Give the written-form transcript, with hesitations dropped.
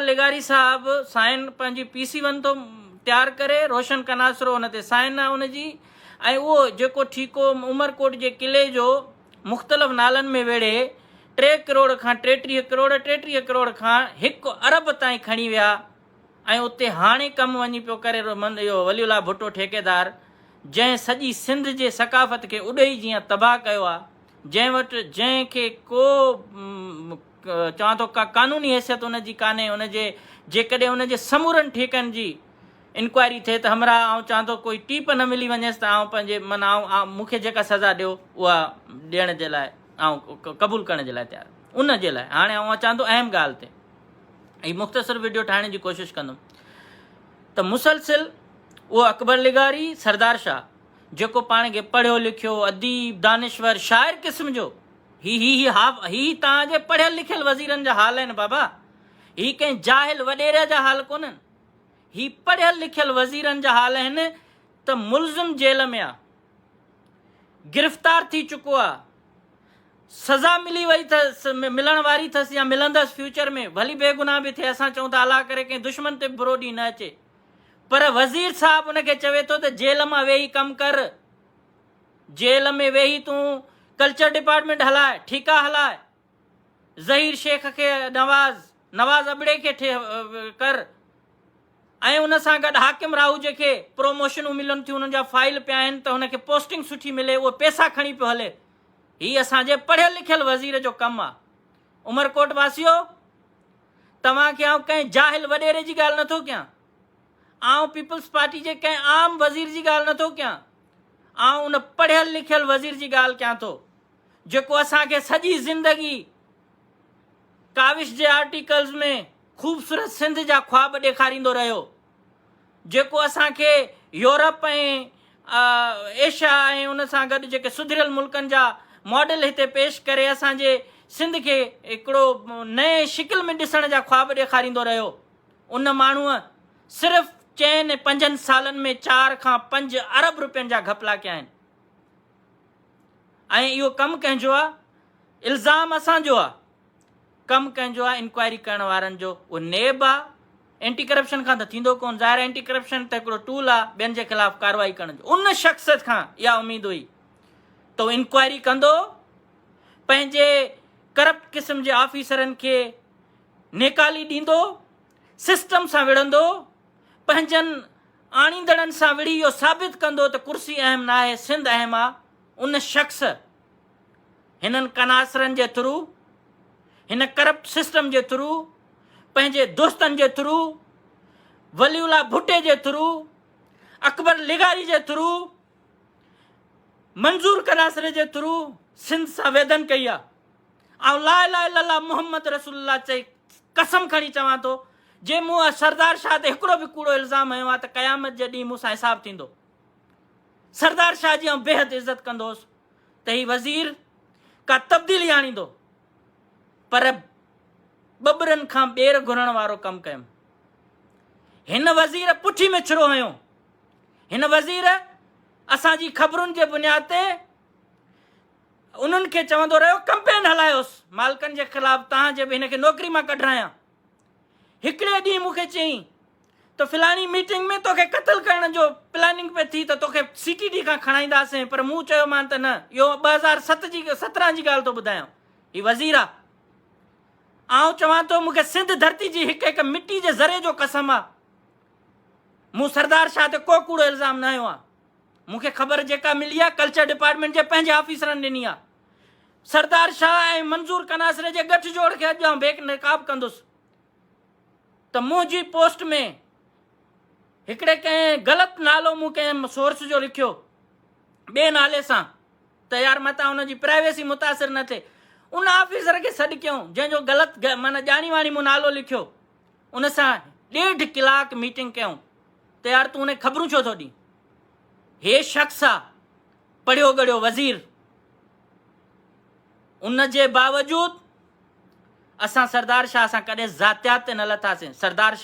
لغاري صاحب سائن پنهنجي پي سي ون ٿو تيار ڪري، روشن ڪناسرو ان تي سائن آ ان جي ۽ اهو جيڪو ٺيڪو عمرڪوٽ جي قلعي جو مختلف نالن ۾ ويڙهي ٽي ڪروڙ کان 33 ڪروڙ، 33 ڪروڙ کان هڪ ارب تائين کڻي ويا ۽ اتي هاڻي ڪم وڃي پيو ڪري اهو ولي الله ڀٽو ٺيڪيدار جنهن سڄي سنڌ جي ثقافت کي اڏهي جيان تباهه ڪيو آ جنهن وٽ جنهن کي ڪو چوان ٿو ڪا قانوني حيثيت ان جي ڪانهي ان جي جيڪڏهن ان جي سمورن ٺيڪن جي انڪوائري ٿئي ته همراهه آئون چوان ٿو ڪوئي ٽيپ نه ملي وڃيس ته آئون پنهنجي من آئون مون کي جيڪا سزا ڏيو اها ڏيڻ جي لاء آئون قبول ڪرڻ جي لاء تيار ان جي لاء هاڻي آئون اچان ٿو اهم ڳالهه تي هي مختصر وڊيو ٺاهڻ جي ڪوشش ڪندم ته مسلسل اهو اڪبر لغاري سردار شاهه جيڪو پاڻ کي پڙهيو لکيو اديب دانشور شاعر قسم جو هي هي هي ها هي توهان جي پڙهيل لکيل وزيرن جا حال آهن بابا هي ڪنهن جاهل وڏيري جا حال ڪونهن هي پڙهيل لکيل وزيرن جا حال آهن ته ملزم جيل ۾ آ گرفتار ٿي چڪو آ سزا ملي وئي ٿس ملڻ واري ٿس يا ملندس فيوچر ۾ ڀلي بيگناهه به ٿئي اسان چئون ٿا الله ڪري ڪنهن دشمن تي به برو ڏينهن نه اچي پر وزير صاحب ان کي چوي ٿو ته جيل مان ويهي ڪم ڪر جيل ۾ ويهي تون ڪلچر ڊپارٽمينٽ هلاء، ٺيڪا هلاء، ظهير شيخ کي نواز، نواز ابڙي کي ٺي ڪر ۽ ان سان گڏ حاڪم راهوجي کي پروموشنون ملن ٿيون انهن جا فائل پيا آهن ته هن کي پوسٽنگ سٺي ملي اهي پيسا کڻي پيو هلي. هي اسان جي پڙهيل لکيل وزير جو ڪم آ. عمرڪوٽ واسيو توهان کي آئون ڪنهن جاهل وڏيري جي ڳالهه نٿو ڪيان. آئون پيپلز پارٽي جي ڪنهن عام وزير جي ڳالهه نٿو ڪيان. آئون ان پڙهيل لکيل وزير جي ڳالهه ڪيان ٿو جيڪو اسان کي سڄي زندگي ڪاوش جي آرٽيڪلز ۾ خوبصورت سنڌ جا خواب ڏيکاريندو رهيو جيڪو اسان کي يورپ ۽ ايشيا ۽ ان سان گڏ جيڪي سڌريل ملڪن جا ماڊل هتي پيش ڪري اسان جي سنڌ کي هڪڙو نئين شڪل ۾ ڏسڻ جا خواب ڏيکاريندو رهيو. ان ماڻهوء صرف چئن ۽ پنجن سالن ۾ چار کان پنج ارب روپين جا گهپلا ڪيا آهن ۽ اهو ڪم ڪنهن جو آهي؟ الزام اسان جو آهي، ڪم ڪنهن جو آهي؟ انڪوائري ڪرڻ وارن جو. اهو نيب آهي، اينٽي ڪرپشن کان ته ٿيندو ڪونه، ظاهر آهي اينٽي ڪرپشن ته هڪڙو ٽول آهي ٻين جي خلاف ڪارروائي ڪرڻ جو. ان شخص کان اها اميد هئي ته هو انڪوائري ڪندو، پنهنجي ڪرپٽ قسم جي آفيسرن کي نيڪالي ڏيندو، سسٽم سان وڙهندو، پنهنجن آڻيندڙن سان وڙهي اهو ثابت ڪندو ته ڪرسي اهم ناهي سنڌ اهم آ، ان شخص هنن ڪناسرن جي ٿرو، هن ڪرپٽ سسٽم جي ٿرو، پنهنجي دوستن جي ٿرو، ولي الله ڀٽي جي ٿرو، اڪبر لغاري جي ٿرو، منظور ڪناسري جي ٿرو سنڌ سان ويڌن ڪئي آ. آئون لا اله الا الله محمد رسول الله چئي قسم کڻي چوان ٿو جي مون سردار شاهه تي هڪڙو به ڪوڙو الزام هنيو آهي ته قيامت جي ڏينهن مون سان حساب ٿيندو. سردار شاهه جي آئون بيحد عزت ڪندو هوس ته هي وزير ڪا تبديلي آڻيندو پر ٻٻرن کان ٻير گهرڻ وارو ڪم ڪيم. هن وزير پٺي ۾ ڇرو هنيو. هن وزير اسان جي خبرن جي بنياد تي انهن کي چوندو رهيو ڪمپين هلايوس مالڪن جي خلاف تان جي به هن کي نوڪري مان ڪڍرايان. هڪڙي ڏينهن مون کي چيائين ته فلاڻي ميٽنگ ۾ توکي قتل ڪرڻ جو پلاننگ پئي ٿي ته توکي سي ٽي ڊي کان کڻائينداسين پر مون چيومان ته نه اهو 2007 جي 17 جي ڳالهه ٿو ٻڌايان هي وزير آ آئون چوان ٿو مون کي سنڌ ڌرتي جي هڪ هڪ مٽي جي ذري جو قسم آ مون سردار شاهه تي ڪو ڪوڙو الزام نه هنيو آ. مون کي خبر جيڪا ملي آهي ڪلچر ڊپارٽمينٽ جي پنهنجي آفيسرن ڏني آهي. سردار شاهه ۽ منظور ڪناسري جي ڳٺ جوڙ کي اڄ آئون بي نقاب ڪندس ته منهنجي پوسٽ ۾ هڪڙي ڪنهن غلط نالو مون ڪنهن سورس جو لکيو ٻئي نالي سان ته يار متان ان جي پرائيويسي متاثر نه ٿئي ان آفيسر کي سڏ ڪيون جنهن جو غلط معنی ڄاڻي واڻي مون نالو لکيو ان سان ڏيڍ ڪلاڪ ميٽنگ ڪيون ته يار تون ان کي خبرون ڇو ٿو ڏين؟ هي شخص آ پڙهيو ڳڙهيو وزير ان جي باوجود اسان سردار شاهه سان ڪڏهن ذاتيات تي نه لٿاسين سردار شاهه.